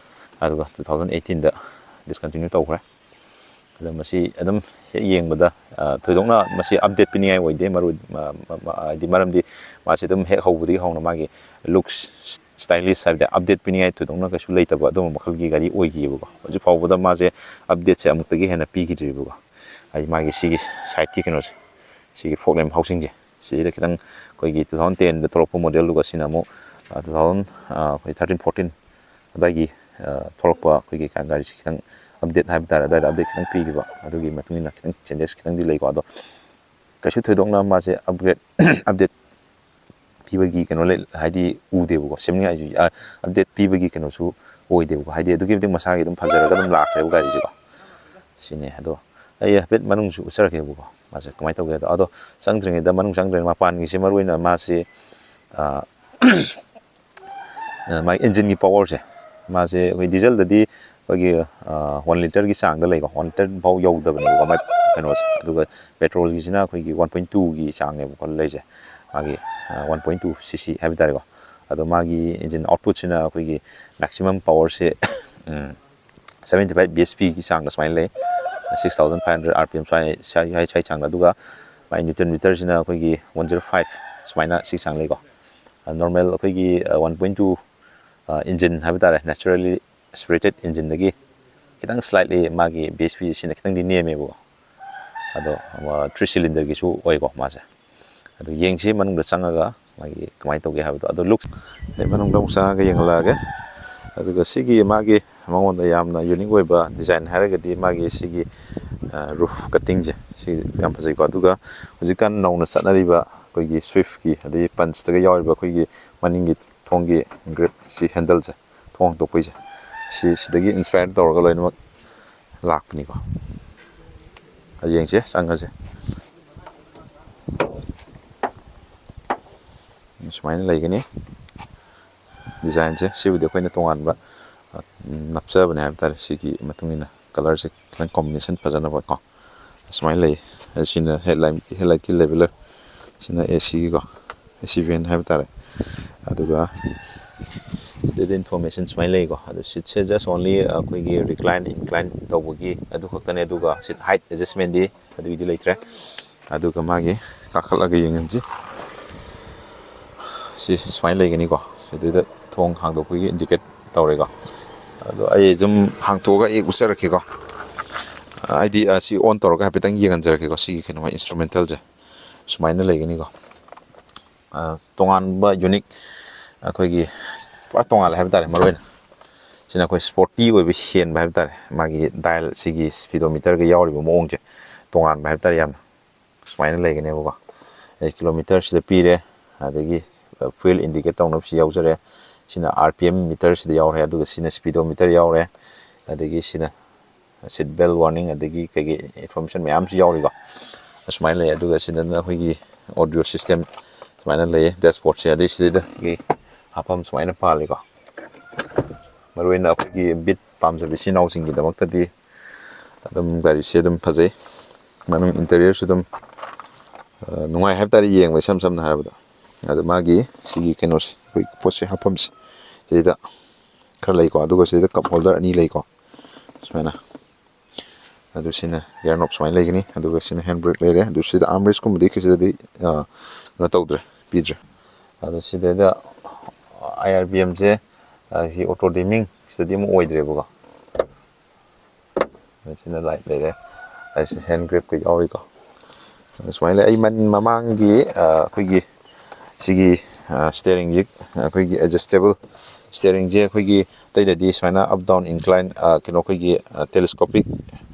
ꯑꯗꯨꯒ ꯇꯨ ꯊꯥꯎꯖꯟ ꯑꯩꯠꯇꯤꯟꯗ ꯗꯤꯁꯀꯟꯇꯤꯅ꯭ꯌꯨ ꯇꯧꯈ꯭ꯔꯦ꯫ ꯑꯗꯣ ꯃꯁꯤ ꯑꯗꯨꯝ ꯍꯦꯛ ꯌꯦꯡꯕꯗ ꯊꯣꯏꯗꯣꯛꯅ ꯃꯁꯤ ꯑꯞꯗꯦꯠ ꯄꯤꯅꯤꯡꯉꯥꯏ ꯑꯣꯏꯗꯦ꯫ ꯃꯔꯨ ꯍꯥꯏꯗꯤ ꯃꯔꯝꯗꯤ ꯃꯥꯁꯤ ꯑꯗꯨꯝ ꯍꯦꯛ ꯍꯧꯕꯗꯒꯤ ꯍꯧꯅ ꯃꯥꯒꯤ ꯂꯨꯛꯁ ꯁ꯭ꯇꯥꯏꯂꯤꯁ ꯍꯥꯏꯕꯗꯤ ꯑꯞꯗꯦꯠ ꯄꯤꯅꯤꯡꯉꯥꯏ ꯊꯣꯏꯗꯣꯛꯅ ꯀꯩꯁꯨ ꯂꯩꯇꯕ ꯑꯗꯨꯝꯕ ꯃꯈꯜꯒꯤ ꯒꯥꯔꯤ ꯑꯣꯏꯈꯤꯑꯕꯀꯣ꯫ ꯍꯧꯖꯤꯛ ꯐꯥꯎꯕꯗ ꯃꯥꯁꯦ ꯑꯞꯗꯦꯠꯁꯦ ꯑꯃꯨꯛꯇꯒꯤ ꯍꯦꯟꯅ ꯄꯤꯈꯤꯗ꯭ꯔꯤꯕꯀꯣ꯫ ꯍꯥꯏꯗꯤ ꯃꯥꯒꯤ ꯁꯤꯒꯤ ꯁꯥꯏꯠꯀꯤ ꯀꯩꯅꯣꯁꯦ, ꯁꯤꯒꯤ ꯐꯣꯛ ꯂꯦꯝ ꯍꯥꯎꯁꯤꯡꯁꯦ ꯁꯤꯗ ꯈꯤꯇꯪ ꯑꯩꯈꯣꯏꯒꯤ ꯇꯨ ꯊꯥꯎꯖꯟ ꯇꯦꯟꯗ ꯊꯣꯛꯂꯛꯄ ꯃꯣꯗꯦꯜꯗꯨꯒ ꯁꯤꯅ ꯑꯃꯨꯛ ꯇꯨ ꯊꯥꯎꯖꯟ ꯑꯩꯈꯣꯏ ꯊꯥꯔꯇꯤꯟ ꯐꯣꯔꯇꯤꯟ ꯑꯗꯨꯋꯥꯏꯒꯤ ꯊꯣꯛꯂꯛꯄ ꯑꯩꯈꯣꯏꯒꯤ ꯒꯥꯔꯤꯁꯦ ꯈꯤꯇꯪ ꯑꯞꯗꯦꯠ ꯍꯥꯏꯕ ꯇꯥꯔꯦ, ꯑꯗꯨꯋꯥꯏꯗ ꯑꯞꯗꯦꯠ ꯈꯤꯇꯪ ꯄꯤꯈꯤꯕ ꯑꯗꯨꯒꯤ ꯃꯇꯨꯡ ꯏꯟꯅ ꯈꯤꯇꯪ ꯆꯦꯟꯖꯦꯁ ꯈꯤꯇꯪꯗꯤ ꯂꯩꯀꯣ꯫ ꯑꯗꯣ ꯀꯩꯁꯨ ꯊꯣꯏꯗꯣꯛꯅ ꯃꯥꯁꯦ ꯑꯞꯒ꯭ꯔꯦꯗ ꯑꯞꯗꯦꯠ ꯄꯤꯕꯒꯤ ꯀꯩꯅꯣ ꯂꯩ ꯍꯥꯏꯗꯤ ꯎꯗꯦꯕꯀꯣ꯫ ꯁꯦꯝꯅꯤꯡꯉꯥꯏꯁꯨ ꯑꯞꯗꯦꯠ ꯄꯤꯕꯒꯤ ꯀꯩꯅꯣꯁꯨ ꯑꯣꯏꯗꯦꯕꯀꯣ꯫ ꯍꯥꯏꯗꯤ ꯑꯗꯨꯛꯀꯤ ꯃꯇꯤꯛ ꯃꯁꯥꯒꯤ ꯑꯗꯨꯝ ꯐꯖꯔꯒ ꯑꯗꯨꯝ ꯂꯥꯛꯈ꯭ꯔꯦꯕ ꯒꯥꯔꯤꯁꯦꯀꯣ꯫ ꯁꯤꯅꯦ꯫ ꯑꯗꯣ ꯑꯩ ꯍꯥꯏꯐꯦꯠ ꯃꯅꯨꯡꯁꯨ ꯎꯠꯆꯔꯛꯀꯦꯕꯀꯣ꯫ ꯃꯥꯁꯦ ꯀꯃꯥꯏꯅ ꯇꯧꯒꯦ ꯑꯗꯣ ꯑꯗꯣ ꯆꯪꯗ꯭ꯔꯤꯉꯩꯗ ꯃꯅꯨꯡ ꯆꯪꯗ꯭ꯔꯤꯉꯩꯗ ꯃꯄꯥꯟꯒꯤꯁꯦ ꯃꯔꯨ ꯑꯣꯏꯅ ꯃꯥꯁꯦ ꯃꯥꯒꯤ ꯏꯟꯖꯤꯟꯒꯤ ꯄꯋꯥꯔꯁꯦ ꯃꯥꯁꯦ ꯑꯩꯈꯣꯏ ꯗꯤꯖꯜꯗꯗꯤ ꯑꯩꯈꯣꯏꯒꯤ ꯋꯥꯟ ꯂꯤꯇꯔꯒꯤ ꯆꯥꯡꯗ ꯂꯩꯀꯣ꯫ ꯋꯥꯟ ꯂꯤꯇꯔ ꯐꯥꯎ ꯌꯧꯗꯕꯅꯦꯕꯀꯣ ꯃꯥꯏ ꯀꯩꯅꯣꯁꯦ꯫ ꯑꯗꯨꯒ ꯄꯦꯇ꯭ꯔꯣꯜꯒꯤꯁꯤꯅ ꯑꯩꯈꯣꯏꯒꯤ ꯋꯥꯟ ꯄꯣꯏꯟ ꯇꯨꯒꯤ ꯆꯥꯡꯅꯦꯕꯀꯣ ꯂꯩꯁꯦ꯫ ꯃꯥꯒꯤ ꯋꯥꯟ ꯄꯣꯏꯟ ꯇꯨ ꯁꯤ ꯁꯤ ꯍꯥꯏꯕ ꯇꯥꯔꯦꯀꯣ꯫ ꯑꯗꯣ ꯃꯥꯒꯤ ꯏꯟꯖꯤꯟ ꯑꯥꯎꯠꯄꯨꯠꯁꯤꯅ ꯑꯩꯈꯣꯏꯒꯤ ꯃꯦꯛꯁꯤꯃꯝ ꯄꯋꯥꯔꯁꯦ ꯁꯕꯦꯟꯇꯤ ꯐꯥꯏꯚ ꯕꯤ ꯑꯦꯁ ꯄꯤꯒꯤ ꯆꯥꯡꯗ ꯁꯨꯃꯥꯏꯅ ꯂꯩ꯫ Six thousand five hundred R P M ꯁ꯭ꯋꯥꯏ ꯁ꯭ꯋꯥꯏ ꯁ꯭ꯋꯥꯏ ꯆꯥꯡꯗ꯫ ꯑꯗꯨꯒ ꯃꯥꯏ ꯅ꯭ꯌꯨꯇꯟ ꯃꯤꯇꯔꯁꯤꯅ ꯑꯩꯈꯣꯏꯒꯤ ꯋꯥꯟ ꯖꯤꯔꯣ ꯐꯥꯏꯚ ꯁꯨꯃꯥꯏꯅ ꯁꯤ ꯆꯥꯡ ꯂꯩꯀꯣ꯫ ꯅꯣꯔꯃꯦꯜ ꯑꯩꯈꯣꯏꯒꯤ ꯋꯥꯟ ꯄꯣꯏꯟ ꯇꯨ ꯏꯟꯖꯤꯟ ꯍꯥꯏꯕ ꯇꯥꯔꯦ, ꯅꯦꯆꯔꯦꯜꯂꯤ ꯑꯦꯁꯄꯤꯔꯦꯇꯦꯠ ꯏꯟꯖꯤꯟꯗꯒꯤ ꯈꯤꯇꯪ ꯁ꯭ꯂꯥꯏꯠꯂꯤ ꯃꯥꯒꯤ ꯕꯤ ꯑꯦꯁ ꯄꯤꯁꯤꯅ ꯈꯤꯇꯪꯗꯤ ꯅꯦꯝꯃꯦꯕꯀꯣ꯫ ꯑꯗꯣ ꯊ꯭ꯔꯤ ꯁꯤꯂꯤꯟꯗꯔꯒꯤꯁꯨ ꯑꯣꯏꯀꯣ ꯃꯥꯁꯦ꯫ ꯑꯗꯨ ꯌꯦꯡꯁꯤ ꯃꯅꯨꯡꯗ ꯆꯪꯉꯒ ꯃꯥꯒꯤ ꯀꯃꯥꯏꯅ ꯇꯧꯒꯦ ꯍꯥꯏꯕꯗꯣ꯫ ꯑꯗꯣ ꯂꯨꯛꯁ ꯑꯩ ꯃꯅꯨꯡꯗ ꯑꯃꯨꯛ ꯆꯪꯉꯒ ꯌꯦꯡꯍꯜꯂꯛꯑꯒꯦ꯫ ꯑꯗꯨꯒ ꯁꯤꯒꯤ ꯃꯥꯒꯤ ꯃꯉꯣꯟꯗ ꯌꯥꯝꯅ ꯌꯨꯅꯤꯛ ꯑꯣꯏꯕ ꯗꯤꯖꯥꯏꯟ ꯍꯥꯏꯔꯒꯗꯤ ꯃꯥꯒꯤ ꯁꯤꯒꯤ ꯔꯨꯐ ꯀꯠꯇꯤꯡꯁꯦ, ꯁꯤ ꯌꯥꯝ ꯐꯖꯩꯀꯣ꯫ ꯑꯗꯨꯒ ꯍꯧꯖꯤꯛꯀꯥꯟ ꯅꯧꯅ ꯆꯠꯅꯔꯤꯕ ꯑꯩꯈꯣꯏꯒꯤ ꯁ꯭ꯋꯤꯐꯀꯤ ꯑꯗꯩ ꯄꯟꯁꯇꯒ ꯌꯥꯎꯔꯤꯕ ꯑꯩꯈꯣꯏꯒꯤ ꯃꯅꯤꯡꯒꯤ ꯊꯣꯡꯒꯤ ꯒ꯭ꯔꯤꯞꯁꯤ, ꯍꯦꯟꯗꯜꯁꯦ, ꯊꯣꯡ ꯍꯥꯡꯗꯣꯛꯄꯩꯁꯦ, ꯁꯤ ꯁꯤꯗꯒꯤ ꯏꯟꯁꯄꯥꯌꯔ ꯇꯧꯔꯒ ꯂꯣꯏꯅꯃꯛ ꯂꯥꯛꯄꯅꯤꯀꯣ꯫ ꯌꯦꯡꯁꯦ, ꯆꯪꯉꯁꯦ꯫ ꯁꯨꯃꯥꯏꯅ ꯂꯩꯒꯅꯤ ꯗꯤꯖꯥꯏꯟꯁꯦ꯫ ꯁꯤꯕꯨꯗꯤ ꯑꯩꯈꯣꯏꯅ ꯇꯣꯉꯥꯟꯕ, ꯑ, ꯅꯞꯆꯕꯅꯦ ꯍꯥꯏꯕ ꯇꯥꯔꯦ꯫ ꯁꯤꯒꯤ ꯃꯇꯨꯡ ꯏꯟꯅ ꯀꯂꯔꯁꯦ ꯈꯤꯇꯪ ꯀꯣꯝꯕꯤꯅꯦꯁꯟ ꯐꯖꯅꯕꯀꯣ꯫ ꯁꯨꯃꯥꯏꯅ ꯂꯩ꯫ ꯁꯤꯅ ꯍꯦꯠꯂꯥꯏꯠ, ꯍꯦꯠꯂꯥꯏꯠꯀꯤ ꯂꯦꯕꯦꯂꯔ, ꯁꯤꯅ ꯑꯦ ꯁꯤꯒꯤꯀꯣ, ꯑꯦ ꯁꯤ ꯚꯦꯟ ꯍꯥꯏꯕ ꯇꯥꯔꯦ꯫ ꯑꯗꯨꯒ ꯁꯤꯗꯩꯗ ꯏꯟꯐꯣꯔꯃꯦꯁꯟ ꯁꯨꯃꯥꯏꯅ ꯂꯩꯀꯣ꯫ ꯑꯗꯨ ꯁꯤꯠꯁꯦ just only ꯑꯩꯈꯣꯏꯒꯤ ꯔꯤꯀ꯭ꯂꯥꯏꯟ ꯏꯟꯀ꯭ꯂꯥꯏꯟ ꯇꯧꯕꯒꯤ ꯑꯗꯨ ꯈꯛꯇꯅꯦ꯫ ꯑꯗꯨꯒ ꯁꯤꯠ ꯍꯥꯏꯠ ꯑꯦꯗꯖꯁꯃꯦꯟꯗꯤ ꯑꯗꯨꯒꯤꯗꯤ ꯂꯩꯇ꯭ꯔꯦ꯫ ꯑꯗꯨꯒ ꯃꯥꯒꯤ ꯀꯥꯈꯠꯂꯒ ꯌꯦꯡꯍꯟꯁꯤ꯫ ꯁꯤ ꯁꯨꯃꯥꯏꯅ ꯂꯩꯒꯅꯤꯀꯣ꯫ ꯁꯤꯗꯩꯗ ꯊꯣꯡ ꯍꯥꯡꯗꯣꯛꯄꯒꯤ ꯏꯟꯗꯤꯀꯦꯠ ꯇꯧꯔꯦꯀꯣ꯫ ꯑꯗꯣ ꯑꯩ ꯑꯗꯨꯝ ꯍꯥꯡꯇꯣꯛꯑꯒ ꯑꯩ ꯎꯠꯆꯔꯛꯀꯦꯀꯣ꯫ ꯍꯥꯏꯗꯤ, ꯑ, ꯁꯤ ꯑꯣꯟ ꯇꯧꯔꯒ ꯍꯥꯏꯐꯦꯠꯇꯪ ꯌꯦꯡꯍꯟꯖꯔꯛꯀꯦꯀꯣ꯫ ꯁꯤꯒꯤ ꯀꯩꯅꯣ, ꯏꯟꯁꯇ꯭ꯔꯨꯃꯦꯟꯇꯦꯜꯁꯦ ꯁꯨꯃꯥꯏꯅ ꯂꯩꯒꯅꯤꯀꯣ꯫ ꯑ, ꯇꯣꯉꯥꯟꯕ ꯌꯨꯅꯤꯛ ꯑꯩꯈꯣꯏꯒꯤ ꯄꯨꯔꯥ ꯇꯣꯉꯥꯜꯂꯦ ꯍꯥꯏꯕ ꯇꯥꯔꯦ꯫ ꯃꯔꯨ ꯑꯣꯏꯅ ꯁꯤꯅ ꯑꯩꯈꯣꯏ ꯁ꯭ꯄꯣꯔꯇꯤ ꯑꯣꯏꯕ ꯍꯦꯟꯕ ꯍꯥꯏꯕ ꯇꯥꯔꯦ꯫ ꯃꯥꯒꯤ ꯗꯥꯏꯜ ꯁꯤꯒꯤ ꯁ꯭ꯄꯤꯗꯣꯃꯤꯇꯔꯒ ꯌꯥꯎꯔꯤꯕ ꯃꯑꯣꯡꯁꯦ ꯇꯣꯉꯥꯟꯕ ꯍꯥꯏꯕ ꯇꯥꯔꯦ ꯌꯥꯝꯅ꯫ ꯁꯨꯃꯥꯏꯅ ꯂꯩꯒꯅꯦꯕꯀꯣ꯫ ꯑꯩ ꯀꯤꯂꯣꯃꯤꯇꯔꯁꯤꯗ ꯄꯤꯔꯦ, ꯑꯗꯒꯤ ꯐ꯭ꯌꯨꯑꯦꯜ ꯏꯟꯗꯤꯀꯦꯠ ꯇꯧꯅꯕꯁꯤ ꯌꯥꯎꯖꯔꯦ꯫ ꯁꯤꯅ ꯑꯥꯔ ꯄꯤ ꯑꯦꯝ ꯃꯤꯇꯔꯁꯤꯗ ꯌꯥꯎꯔꯦ, ꯑꯗꯨꯒ ꯁꯤꯅ ꯁ꯭ꯄꯤꯗꯣꯃꯤꯇꯔ ꯌꯥꯎꯔꯦ, ꯑꯗꯒꯤ ꯁꯤꯅ ꯁꯤꯠ ꯕꯦꯜ ꯋꯥꯔꯅꯤꯡ, ꯑꯗꯒꯤ ꯀꯩꯀꯩ ꯏꯟꯐꯣꯔꯃꯦꯁꯟ ꯃꯌꯥꯝꯁꯨ ꯌꯥꯎꯔꯤꯀꯣ꯫ ꯑꯁꯨꯃꯥꯏꯅ ꯂꯩ꯫ ꯑꯗꯨꯒ ꯁꯤꯗꯅ ꯑꯩꯈꯣꯏꯒꯤ ꯑꯣꯗꯤꯑꯣ ꯁꯤꯁꯇꯦꯝ ꯁꯨꯃꯥꯏꯅ ꯂꯩꯌꯦ, ꯗꯦꯁꯕꯣꯔꯗꯁꯦ꯫ ꯑꯗꯩ ꯁꯤꯗꯩꯗ ꯑꯩꯈꯣꯏꯒꯤ ꯍꯥꯞꯐꯝ ꯁꯨꯃꯥꯏꯅ ꯄꯥꯜꯂꯤꯀꯣ꯫ ꯃꯔꯨꯑꯣꯏꯅ ꯑꯩꯈꯣꯏꯒꯤ ꯕꯤꯠ ꯄꯥꯝꯖꯕ ꯏꯆꯤꯟ ꯏꯅꯥꯎꯁꯤꯡꯒꯤꯗꯃꯛꯇꯗꯤ ꯑꯗꯨꯝ ꯒꯥꯔꯤꯁꯦ ꯑꯗꯨꯝ ꯐꯖꯩ꯫ ꯃꯅꯨꯡ ꯏꯟꯇꯔꯤꯌꯔꯁꯨ ꯑꯗꯨꯝ, ꯑ, ꯅꯨꯡꯉꯥꯏ ꯍꯥꯏꯕ ꯇꯥꯔꯦ ꯌꯦꯡꯕ, ꯏꯁꯝ ꯁꯝꯅ ꯍꯥꯏꯔꯕꯗ꯫ ꯑꯗꯣ ꯃꯥꯒꯤ ꯁꯤꯒꯤ ꯀꯩꯅꯣꯁꯦ, ꯑꯩꯈꯣꯏ ꯄꯣꯠꯁꯦ ꯍꯥꯞꯐꯝꯁꯦ, ꯁꯤꯗꯩꯗ ꯈꯔ ꯂꯩꯀꯣ꯫ ꯑꯗꯨꯒ ꯁꯤꯗ ꯀꯞ ꯍꯣꯜꯗꯔ ꯑꯅꯤ ꯂꯩꯀꯣ, ꯁꯨꯃꯥꯏꯅ꯫ ꯑꯗꯨ ꯁꯤꯅ ꯏꯌꯥꯔ ꯅꯣꯞ ꯁꯨꯃꯥꯏꯅ ꯂꯩꯒꯅꯤ꯫ ꯑꯗꯨꯒ ꯁꯤꯅ ꯍꯦꯟ ꯕ꯭ꯔꯦꯛ ꯂꯩꯔꯦ꯫ ꯑꯗꯨ ꯁꯤꯗ ꯑꯥꯔꯝ ꯔꯦꯁꯀꯨꯝꯕꯗꯤ ꯀꯩꯁꯤꯗꯗꯤ, ꯑ, ꯀꯩꯅꯣ ꯇꯧꯗ꯭ꯔꯦ, ꯄꯤꯗ꯭ꯔꯦ꯫ ꯑꯗꯣ ꯁꯤꯗꯩꯗ ꯑꯥꯏ ꯑꯥꯔ ꯕꯤ ꯑꯦꯝꯁꯦ, ꯑ, ꯁꯤ ꯑꯣꯇꯣ ꯗꯤꯃꯤꯡ ꯁꯤꯗꯗꯤ ꯑꯃꯨꯛ ꯑꯣꯏꯗ꯭ꯔꯦꯕꯀꯣ꯫ ꯑꯗ ꯁꯤꯅ ꯂꯥꯏꯠ ꯂꯩꯔꯦ꯫ ꯑꯁꯤ ꯍꯦꯟ ꯒ꯭ꯔꯤꯞꯀ ꯌꯥꯎꯔꯤꯀꯣ꯫ ꯑꯗ ꯁꯨꯃꯥꯏꯅ ꯂꯩ꯫ ꯑꯩ ꯃꯟ-, ꯃꯃꯥꯡꯒꯤ, ꯑ, ꯑꯩꯈꯣꯏꯒꯤ ꯁꯤꯒꯤ ꯁ꯭ꯇꯤꯌꯔꯤꯡꯁꯤ ꯑꯩꯈꯣꯏꯒꯤ ꯑꯦꯗꯖꯁꯇꯦꯕꯜ ꯁ꯭ꯇꯤꯌꯔꯤꯡꯁꯦ ꯑꯩꯈꯣꯏꯒꯤ ꯑꯇꯩꯗꯗꯤ ꯁꯨꯃꯥꯏꯅ ꯑꯞ ꯗꯥꯎꯟ ꯏꯟꯀ꯭ꯂꯥꯏꯟ, ꯀꯩꯅꯣ, ꯑꯩꯈꯣꯏꯒꯤ ꯇꯦꯂꯦꯁꯀꯣꯄꯤꯛ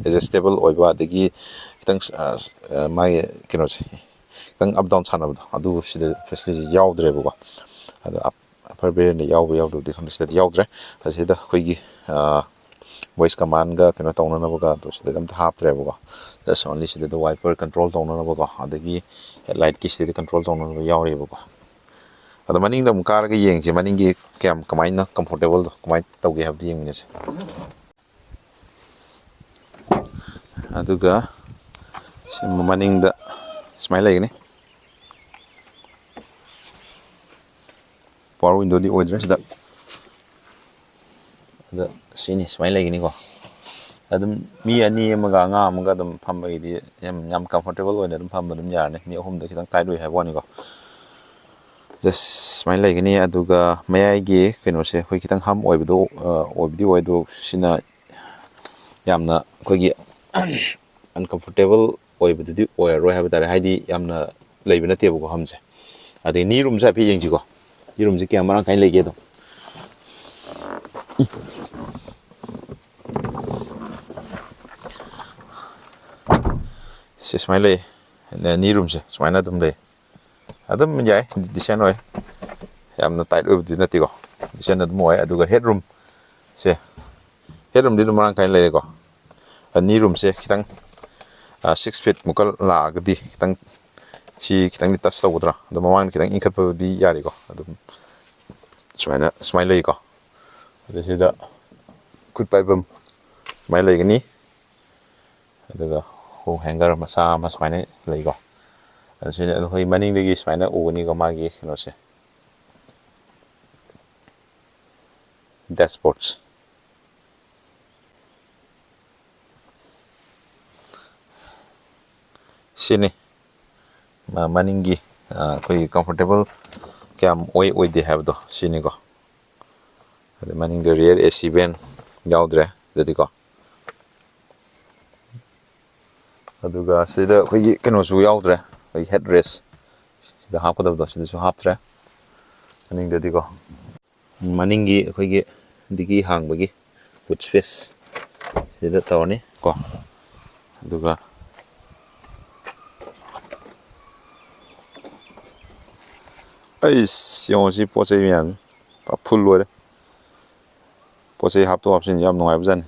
ꯑꯦꯗꯖꯁꯇꯦꯕꯜ ꯑꯣꯏꯕ, ꯑꯗꯒꯤ ꯈꯤꯇꯪ ꯃꯥꯒꯤ ꯀꯩꯅꯣꯁꯦ ꯈꯤꯇꯪ ꯑꯞ ꯗꯥꯎꯟ ꯁꯥꯟꯅꯕꯗꯣ, ꯑꯗꯨ ꯁꯤꯗ ꯐꯦꯁꯤꯂꯤꯇꯤ ꯌꯥꯎꯗ꯭ꯔꯦꯕꯀꯣ꯫ ꯑꯗꯣ ꯑꯞꯄꯔ ꯕꯦꯔꯤꯌꯟꯗ ꯌꯥꯎꯕ ꯌꯥꯎꯗꯕꯗꯤ ꯈꯪꯗꯦ, ꯁꯤꯗꯗꯤ ꯌꯥꯎꯗ꯭ꯔꯦ꯫ ꯑꯁꯤꯗ ꯑꯩꯈꯣꯏꯒꯤ ꯚꯣꯏꯁ ꯀꯃꯥꯟꯒ ꯀꯩꯅꯣ ꯇꯧꯅꯅꯕꯒ ꯑꯗꯨ ꯁꯤꯗꯗꯤ ꯑꯝꯇ ꯍꯥꯞꯇ꯭ꯔꯦꯕꯀꯣ꯫ ꯖꯁ ꯑꯣꯟꯂꯤ ꯁꯤꯗꯗꯤ ꯋꯥꯏꯄꯔ ꯀꯟꯇ꯭ꯔꯣꯜ ꯇꯧꯅꯅꯕꯀꯣ, ꯑꯗꯒꯤ ꯍꯦꯠꯂꯥꯏꯠꯀꯤ ꯁꯤꯗꯗꯤ ꯀꯟꯇ꯭ꯔꯣꯜ ꯇꯧꯅꯅꯕ ꯌꯥꯎꯔꯤꯕꯀꯣ꯫ ꯑꯗꯣ ꯃꯅꯤꯡꯗ ꯑꯃꯨꯛ ꯀꯥꯔꯒ ꯌꯦꯡꯁꯦ, ꯃꯅꯤꯡꯒꯤ ꯀꯌꯥꯝ, ꯀꯃꯥꯏꯅ ꯀꯝꯐꯣꯔꯇꯦꯕꯜꯗꯣ ꯀꯃꯥꯏꯅ ꯇꯧꯒꯦ ꯍꯥꯏꯕꯗꯨ ꯌꯦꯡꯃꯤꯟꯅꯁꯦ꯫ ꯑꯗꯨꯒ ꯁꯤ ꯃꯅꯤꯡꯗ ꯁꯨꯃꯥꯏꯅ ꯂꯩꯒꯅꯤ꯫ ꯄꯋꯥꯔ ꯋꯤꯟꯗꯣꯗꯤ ꯑꯣꯏꯗ꯭ꯔꯦ ꯁꯤꯗ꯫ ꯑꯗ ꯁꯤꯅꯤ ꯁꯨꯃꯥꯏꯅ ꯂꯩꯒꯅꯤꯀꯣ꯫ ꯑꯗꯨꯝ ꯃꯤ ꯑꯅꯤ ꯑꯃꯒ ꯑꯉꯥꯡ ꯑꯃꯒ ꯑꯗꯨꯝ ꯐꯝꯕꯒꯤꯗꯤ ꯌꯥꯝ, ꯌꯥꯝ ꯀꯝꯐꯣꯔꯇꯦꯕꯜ ꯑꯣꯏꯅ ꯑꯗꯨꯝ ꯐꯝꯕ ꯑꯗꯨꯝ ꯌꯥꯔꯅꯤ꯫ ꯃꯤ ꯑꯍꯨꯝꯗ ꯈꯤꯇꯪ ꯇꯥꯏꯠ ꯑꯣꯏ ꯍꯥꯏꯕ ꯋꯥꯅꯤꯀꯣ꯫ ꯖꯁ ꯁꯨꯃꯥꯏꯅ ꯂꯩꯒꯅꯤ꯫ ꯑꯗꯨꯒ ꯃꯌꯥꯏꯒꯤ ꯀꯩꯅꯣꯁꯦ ꯑꯩꯈꯣꯏ ꯈꯤꯇꯪ ꯍꯝ ꯑꯣꯏꯕꯗꯣ, ꯑ, ꯑꯣꯏꯕꯗꯤ ꯑꯣꯏ, ꯑꯗꯣ ꯁꯤꯅ ꯌꯥꯝꯅ ꯑꯩꯈꯣꯏꯒꯤ ꯑꯟꯀꯝꯐꯣꯔꯇꯦꯕꯜ ꯑꯣꯏꯕꯗꯨꯗꯤ ꯑꯣꯏꯔꯔꯣꯏ ꯍꯥꯏꯕ ꯇꯥꯔꯦ, ꯍꯥꯏꯗꯤ ꯌꯥꯝꯅ ꯂꯩꯕ ꯅꯠꯇꯦꯕꯀꯣ ꯍꯝꯁꯦ꯫ ꯑꯗꯩ ꯅꯤ ꯔꯨꯝꯁꯦ ꯍꯥꯏꯐꯦꯠ ꯌꯦꯡꯁꯤꯀꯣ, ꯅꯤ ꯔꯨꯝꯁꯦ ꯀꯌꯥꯝ ꯃꯔꯥꯡ ꯀꯥꯏꯅ ꯂꯩꯒꯦꯗꯣ꯫ ꯁꯤ ꯁꯨꯃꯥꯏꯅ ꯂꯩ, ꯅꯤ ꯔꯨꯝꯁꯦ ꯁꯨꯃꯥꯏꯅ ꯑꯗꯨꯝ ꯂꯩ꯫ ꯑꯗꯨꯝ ꯌꯥꯏ, ꯗꯤꯁꯦꯟ ꯑꯣꯏ, ꯌꯥꯝꯅ ꯇꯥꯏꯠ ꯑꯣꯏꯕꯗꯤ ꯅꯠꯇꯦꯀꯣ, ꯗꯤꯁꯦꯟ ꯑꯗꯨꯝ ꯑꯣꯏ꯫ ꯑꯗꯨꯒ ꯍꯦꯠ ꯔꯨꯝꯁꯦ, ꯍꯦꯠ ꯔꯨꯝꯗꯤ ꯑꯗꯨꯝ ꯃꯔꯥꯡ ꯀꯥꯏꯅ ꯂꯩꯔꯦꯀꯣ꯫ ꯑꯅꯤ ꯔꯨꯝꯁꯦ ꯈꯤꯇꯪ, ꯁꯤꯛꯁ ꯐꯤꯠ ꯃꯨꯛꯀ ꯂꯥꯛꯑꯒꯗꯤ ꯈꯤꯇꯪ, ꯁꯤ ꯈꯤꯇꯪꯗꯤ ꯇꯆ ꯇꯧꯒꯗ꯭ꯔꯥ, ꯑꯗꯣ ꯃꯃꯥꯡꯗ ꯈꯤꯇꯪ ꯏꯟꯈꯠꯄꯕꯨꯗꯤ ꯌꯥꯔꯤꯀꯣ꯫ ꯑꯗꯨꯝ ꯁꯨꯃꯥꯏꯅ, ꯁꯨꯃꯥꯏꯅ ꯂꯩꯀꯣ꯫ ꯑꯗꯨ ꯁꯤꯗ ꯈꯨꯠ ꯄꯥꯏꯐꯝ ꯁꯨꯃꯥꯏꯅ ꯂꯩꯒꯅꯤ꯫ ꯑꯗꯨꯒ ꯈꯣꯡ ꯍꯦꯡꯒꯔ ꯃꯆꯥ ꯑꯃ ꯁꯨꯃꯥꯏꯅ ꯂꯩꯀꯣ꯫ ꯑꯗꯨ ꯁꯤꯅ ꯑꯩꯈꯣꯏ ꯃꯅꯤꯡꯗꯒꯤ ꯁꯨꯃꯥꯏꯅ ꯎꯒꯅꯤꯀꯣ, ꯃꯥꯒꯤ ꯀꯩꯅꯣꯁꯦ, ꯗꯦꯁꯕꯣꯔꯗꯁ꯫ ꯁꯤꯅꯤ ꯃ-, ꯃꯅꯤꯡꯒꯤ, ꯑ, ꯑꯩꯈꯣꯏꯒꯤ ꯀꯝꯐꯣꯔꯇꯦꯕꯜ ꯀꯌꯥꯝ ꯑꯣꯏ ꯑꯣꯏꯗꯦ ꯍꯥꯏꯕꯗꯣ ꯁꯤꯅꯤꯀꯣ꯫ ꯑꯗꯩ ꯃꯅꯤꯡꯗ ꯔꯤꯌꯔ ꯑꯦ ꯁꯤ ꯚꯦꯟ ꯌꯥꯎꯗ꯭ꯔꯦ ꯁꯤꯗꯗꯤꯀꯣ꯫ ꯑꯗꯨꯒ ꯁꯤꯗ ꯑꯩꯈꯣꯏꯒꯤ ꯀꯩꯅꯣꯁꯨ ꯌꯥꯎꯗ꯭ꯔꯦ, ꯑꯩꯈꯣꯏꯒꯤ ꯍꯦꯠ ꯔꯦꯁ꯫ ꯁꯤꯗ ꯍꯥꯞꯀꯗꯕꯗꯣ ꯁꯤꯗꯁꯨ ꯍꯥꯞꯇ꯭ꯔꯦ꯫ ꯃꯅꯤꯡꯗꯗꯤꯀꯣ, ꯃꯅꯤꯡꯒꯤ ꯑꯩꯈꯣꯏꯒꯤ ꯗꯤꯒꯤ ꯍꯥꯡꯕꯒꯤ ꯕꯨꯠ ꯁ꯭ꯄꯦꯁ ꯁꯤꯗ ꯇꯧꯔꯅꯤ ꯀꯣ꯫ ꯑꯗꯨꯒ ꯑꯩꯁ, ꯌꯦꯡꯉꯣ ꯁꯤ ꯄꯣꯠ ꯆꯩ ꯃꯌꯥꯝꯁꯦ ꯄꯨꯔꯥ ꯐꯨꯜ ꯂꯣꯏꯔꯦ꯫ ꯄꯣꯠ ꯆꯩ ꯍꯥꯞꯇꯣꯛ ꯍꯥꯞꯆꯤꯟ ꯌꯥꯝ ꯅꯨꯡꯉꯥꯏꯕꯖꯥꯠꯅꯤ꯫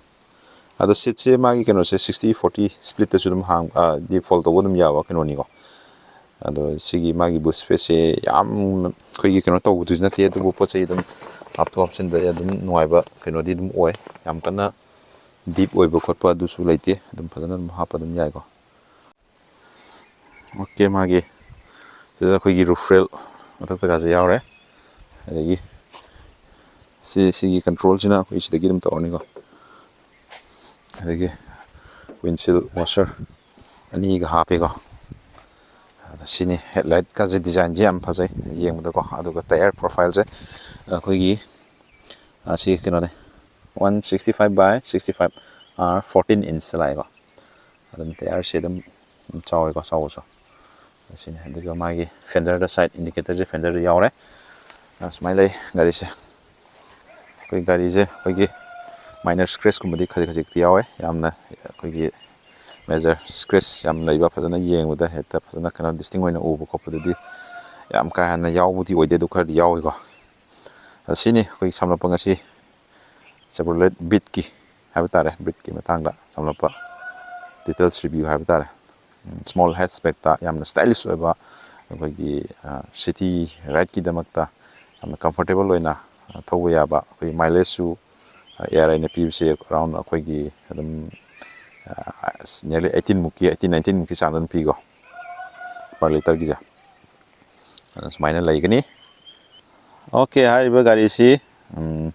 ꯑꯗꯣ ꯁꯤꯠꯁꯦ ꯃꯥꯒꯤ ꯀꯩꯅꯣꯁꯦ sixty forty splitꯇꯁꯨ ꯑꯗꯨꯝ ꯍꯥꯡ, ꯑ, ꯗꯤ fold ꯇꯧꯕ ꯑꯗꯨꯝ ꯌꯥꯕ ꯀꯩꯅꯣꯅꯤꯀꯣ꯫ ꯑꯗꯣ ꯁꯤꯒꯤ ꯃꯥꯒꯤ ꯕꯨꯠ ꯁ꯭ꯄꯦꯁꯁꯦ ꯌꯥꯝ ꯑꯩꯈꯣꯏꯒꯤ ꯀꯩꯅꯣ ꯇꯧꯕꯗꯨꯁꯨ ꯅꯠꯇꯦ, ꯑꯗꯨꯕꯨ ꯄꯣꯠ ꯆꯩ ꯑꯗꯨꯝ ꯍꯥꯞꯊꯣꯛ ꯍꯥꯞꯆꯤꯟꯕ ꯑꯗꯨꯝ ꯅꯨꯡꯉꯥꯏꯕ ꯀꯩꯅꯣꯗꯤ ꯑꯗꯨꯝ ꯑꯣꯏ꯫ ꯌꯥꯝ ꯀꯟꯅ ꯗꯤꯞ ꯑꯣꯏꯕ ꯈꯣꯠꯄ ꯑꯗꯨꯁꯨ ꯂꯩꯇꯦ, ꯑꯗꯨꯝ ꯐꯖꯅ ꯑꯗꯨꯝ ꯍꯥꯞꯄ ꯑꯗꯨꯝ ꯌꯥꯏꯀꯣ꯫ ꯑꯣꯀꯦ, ꯃꯥꯒꯤ ꯁꯤꯗ ꯑꯩꯈꯣꯏꯒꯤ roof rail ꯃꯊꯛꯇꯒꯁꯦ ꯌꯥꯎꯔꯦ꯫ ꯑꯗꯒꯤ ꯁꯤ, ꯁꯤꯒꯤ controlꯁꯤꯅ ꯑꯩꯈꯣꯏ ꯁꯤꯗꯒꯤ ꯑꯗꯨꯝ ꯇꯧꯔꯅꯤꯀꯣ꯫ ꯑꯗꯒꯤ windshield washer ꯑꯅꯤꯒ ꯍꯥꯞꯄꯦꯀꯣ꯫ ꯑꯗ ꯁꯤꯅꯤ headlightꯀꯁꯦ, designꯁꯦ ꯌꯥꯝ ꯐꯖꯩ ꯌꯦꯡꯕꯗꯀꯣ꯫ ꯑꯗꯨꯒ tyre profileꯁꯦ ꯑꯩꯈꯣꯏꯒꯤ, ꯑ, ꯁꯤ ꯀꯩꯅꯣꯅꯦ, one sixty five by sixty five, ꯑ, fourteen inch ꯂꯥꯛꯑꯦꯀꯣ꯫ ꯑꯗꯨꯝ tyreꯁꯦ ꯑꯗꯨꯝ ꯆꯥꯎꯋꯦꯀꯣ, ꯆꯥꯎꯕꯁꯨ꯫ ꯑꯁꯤꯅꯤ꯫ ꯑꯗꯨꯒ ꯃꯥꯒꯤ fenderꯗ, side indicatorꯁꯦ fenderꯗ ꯌꯥꯎꯔꯦ꯫ ꯑ, ꯁꯨꯃꯥꯏꯅ ꯂꯩ ꯒꯥꯔꯤꯁꯦ꯫ ꯑꯩꯈꯣꯏ ꯒꯥꯔꯤꯁꯦ ꯑꯩꯈꯣꯏꯒꯤ minor scratchꯀꯨꯝꯕꯗꯤ ꯈꯖꯤꯛ ꯈꯖꯤꯛꯇꯤ ꯌꯥꯎꯋꯦ꯫ ꯌꯥꯝꯅ ꯑꯩꯈꯣꯏꯒꯤ major scratch ꯌꯥꯝ ꯂꯩꯕ, ꯐꯖꯅ ꯌꯦꯡꯕꯗ ꯍꯦꯛꯇ ꯐꯖꯅ ꯀꯩꯅꯣ distinct ꯑꯣꯏꯅ ꯎꯕ ꯈꯣꯠꯄꯗꯨꯗꯤ ꯌꯥꯝ ꯀꯥ ꯍꯦꯟꯅ ꯌꯥꯎꯕꯗꯤ ꯑꯣꯏꯗꯦ, ꯑꯗꯨ ꯈꯔꯗꯤ ꯌꯥꯎꯋꯤꯀꯣ꯫ ꯑꯁꯤꯅꯤ ꯑꯩꯈꯣꯏꯒꯤ ꯁꯝꯂꯞꯄ ꯉꯁꯤ Chevrolet Beatꯀꯤ ꯍꯥꯏꯕ ꯇꯥꯔꯦ, Beatꯀꯤ ꯃꯇꯥꯡꯗ ꯁꯝꯂꯞꯄ details review ꯍꯥꯏꯕ ꯇꯥꯔꯦ꯫ Small hatchbackꯇ ꯌꯥꯝꯅ stylish ꯑꯣꯏꯕ, ꯑꯩꯈꯣꯏꯒꯤ, ꯑ, city rideꯀꯤꯗꯃꯛꯇ ꯌꯥꯝꯅ comfortable ꯑꯣꯏꯅ, ꯑ, ꯊꯧꯕ ꯌꯥꯕ, ꯑꯩꯈꯣꯏꯒꯤ mileageꯁꯨ, ꯑ, ARIꯅ ꯄꯤꯕꯁꯦ around ꯑꯩꯈꯣꯏꯒꯤ ꯑꯗꯨꯝ, ꯑ, nearly eighteen ꯃꯨꯛꯀꯤ, eighteen nineteen ꯃꯨꯛꯀꯤ ꯆꯥꯡꯗ ꯑꯗꯨꯝ ꯄꯤꯀꯣ, per litreꯒꯤꯁꯦ꯫ ꯑꯗꯨ ꯁꯨꯃꯥꯏꯅ ꯂꯩꯒꯅꯤ꯫ ꯑꯣꯀꯦ, ꯍꯥꯏꯔꯤꯕ ꯒꯥꯔꯤꯁꯤ, ꯎꯝ,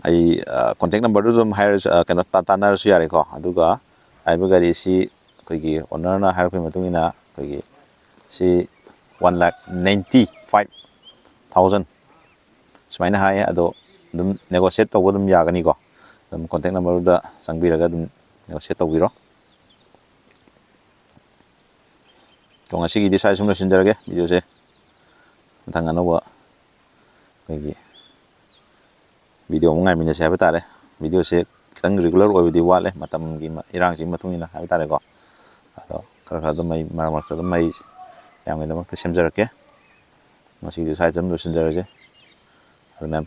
ꯑꯩ, ꯑ, contact numberꯗꯨ ꯑꯗꯨꯝ ꯍꯥꯏꯔꯁꯨ, ꯑ, ꯀꯩꯅꯣ, ꯇꯥ-, ꯇꯥꯟꯅꯔꯁꯨ ꯌꯥꯔꯦꯀꯣ꯫ ꯑꯗꯨꯒ ꯍꯥꯏꯔꯤꯕ ꯒꯥꯔꯤꯁꯤ ꯑꯩꯈꯣꯏꯒꯤ ownerꯅ ꯍꯥꯏꯔꯛꯄꯒꯤ ꯃꯇꯨꯡ ꯏꯟꯅ ꯑꯩꯈꯣꯏꯒꯤ ꯁꯤ one lakh ninety five thousand ꯁꯨꯃꯥꯏꯅ ꯍꯥꯏꯌꯦ꯫ ꯑꯗꯣ ꯑꯗꯨꯝ negotiate ꯇꯧꯕ ꯑꯗꯨꯝ ꯌꯥꯒꯅꯤꯀꯣ꯫ ꯑꯗꯨꯝ contact numberꯗꯨꯗ ꯆꯪꯕꯤꯔꯒ ꯑꯗꯨꯝ negotiate ꯇꯧꯕꯤꯔꯣ꯫ ꯉꯁꯤꯒꯤꯗꯤ ꯁ꯭ꯋꯥꯏ ꯁꯨꯝ ꯂꯣꯏꯁꯤꯟꯖꯔꯒꯦ ꯚꯤꯗꯤꯑꯣꯁꯦ꯫ ꯃꯊꯪ ꯑꯅꯧꯕ ꯑꯩꯈꯣꯏꯒꯤ ꯚꯤꯗꯤꯑꯣ ꯑꯃꯨꯛ ꯉꯥꯏꯃꯤꯟꯅꯁꯦ ꯍꯥꯏꯕ ꯇꯥꯔꯦ꯫ ꯚꯤꯗꯤꯑꯣꯁꯦ ꯈꯤꯇꯪ ꯔꯤꯒꯨꯂꯔ ꯑꯣꯏꯕꯗꯤ ꯋꯥꯠꯂꯦ, ꯃꯇꯝꯒꯤ ꯃ-, ꯏꯔꯥꯡꯁꯤꯒꯤ ꯃꯇꯨꯡ ꯏꯟꯅ ꯍꯥꯏꯕ ꯇꯥꯔꯦꯀꯣ꯫ ꯑꯗꯣ ꯈꯔ ꯈꯔ ꯑꯗꯨꯝ ꯑꯩ ꯃꯔꯛ ꯃꯔꯛꯇ ꯑꯗꯨꯝ ꯑꯩ ꯃꯌꯥꯝꯒꯤꯗꯃꯛꯇ ꯁꯦꯝꯖꯔꯛꯀꯦ꯫ ꯉꯁꯤꯒꯤꯗꯤ ꯁ꯭ꯋꯥꯏꯗ ꯑꯗꯨꯝ ꯂꯣꯏꯁꯤꯟꯖꯔꯁꯦ꯫ ꯑꯗꯨ ꯃꯌꯥꯝ